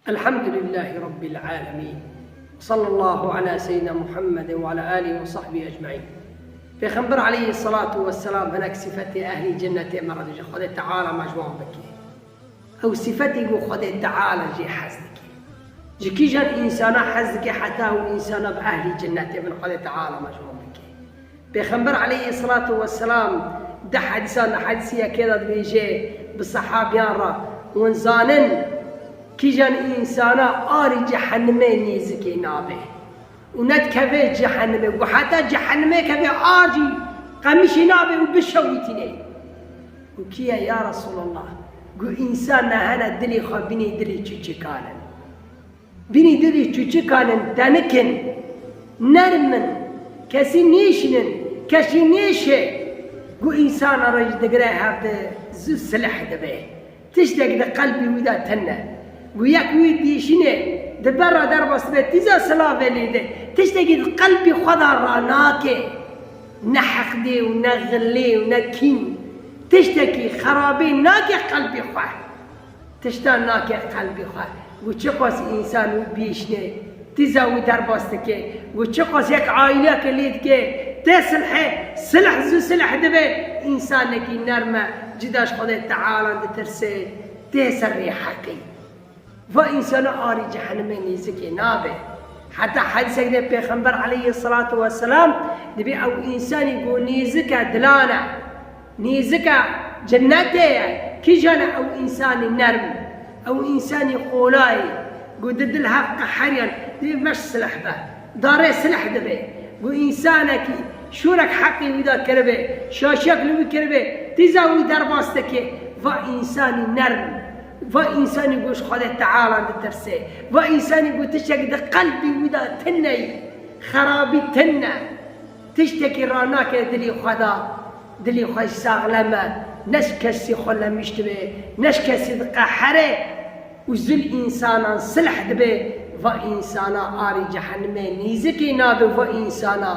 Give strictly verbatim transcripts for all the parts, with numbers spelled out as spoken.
Elhamdulillahî Rabbil alemin. Sallallahu ala seyyidina Muhammedin ve ala alihi ve sahbihi ecmaîn. Pêxember aleyhissalatu vesselam hinek sifetê ehlî cennetê me re dibêje, Xwedê Teala me ji wan bike. Ew sifetê ku Xwedê Teala jê hez dike. Ji kîjan însana hez dike heta ew însana bi ehlî cennetê bin, Xwedê Teala me ji wan bike. Pêxember aleyhissalatu vesselam di hedîsan, di hedîsê yekê de dibêje bi sehabiyan re, hûn zanin kîjan însana arî cehenimê nêzikê nabe û nedikeve cehenimê, ku heta cehenimê keve ar jî qemişê nabe û bişewitîne. Û kî ye ya Resulallah? Gu însan ne hene dilê xwe bînî dilê çûçikan in. Bînî dilî çûçikan in, tenik in, nerm in, kesî nêşînin, kesî nêşê. Gu însana re jî digire hev de zû silih dibe. Tiştek di qelbî wî de tune. Gu yek wî dîşînê di ber re derbas dibe, tîza silavê lê de. Tiştekî di qelbî xwe de ranake. Ne heqdê û ne xilê û ne kîn. Tiştekî xerabî nake qelbî xwe. Tiştan nake qelbî xwe. Gu çiqas însan wî bîşnê, tîza wî derbas dike. Gu çiqas yek aîleyeke lê dike, tê silhê, silh zû silh dibe. Însanekî nerm e, cida ji Xwedê Teala ditirse, tê ser rê heqî. Va însana arî cehenimê nêzikê nabe. Heta hedîsek de Pêxember aleyhissalatu vesselam dibê ew însanî ku nêzik e dilan e. Nêzik e cennetê ye. Kîjan e ew însanî nerm? Ew însanî qolayî ku di dil hev qeheriyan dibê meş silih be. Darê silih dibe. Ku însanekî şûrek heqî wî de kiribe, şaşiyek li wî kiribe, tîza wî derbas dike. Va însanî nerm. Va însanî ku ji Xwedê Teala ditirse. Va însanî ku tiştek di qelbî wî de tune ye. Xerabî tune. Tiştekî ranake dilî xwe de. Dilî xwe jî saxlem e. Ne ji kesî xwe lemîştibe, ne ji kesî diqehere. Û zû li însanan silh dibe, va însana arî cehenimê nêzikê nabe, va însana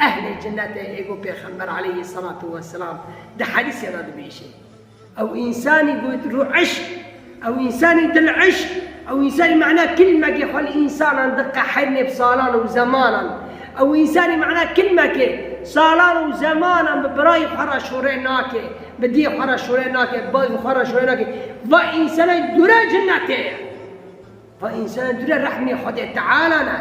ehlê cennetê ê ku Pêxember aleyhissalatu vesselam di hedîsê de dibêje. Ew însanî ku rû eşq, ew însanî dil eşq, ew însanî mana kilmekê xwe li însanan diqehirîne bi salan û zemanan. Ew însanî mana kilmekê salan û zemanan bi birayê xwe re şûrê nake, bi diyê xwe re şûrê nake, bi bavê xwe re şûrê nake. Va însana dûre cennetê ye. Va însan dûre rehmê Xwedê Teala ne.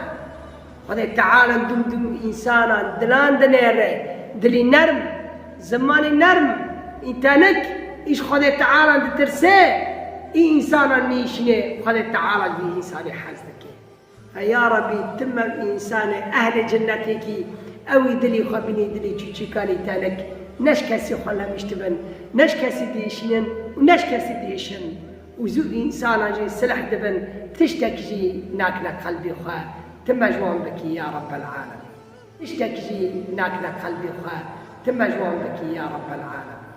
Xwedê Teala dûm dûm însanan dilan dinêre. Dilî nerm, zimanê nerm, î tenik, î ji Xwedê Teala ditirse, î însanan nêşîne, Xwedê Teala vî însanê hez dike. He ya Rebî, tim ev însanê ehlê cennetêkî, ew î dilî xwe bînî dilî çûçikanî tenik, ne ji kesî xwe lemîştibin, ne ji kesî diêşînin û ne ji kesî diêşin. Û zû însanan jî silih dibin, tiştek jî nakine qelbî xwe. Tim me ji wan bikî ya Rebbel Alemîn. Tiştek jî nakine qelbî xwe. Tim me ji wan bikî ya Rebbel Alemîn.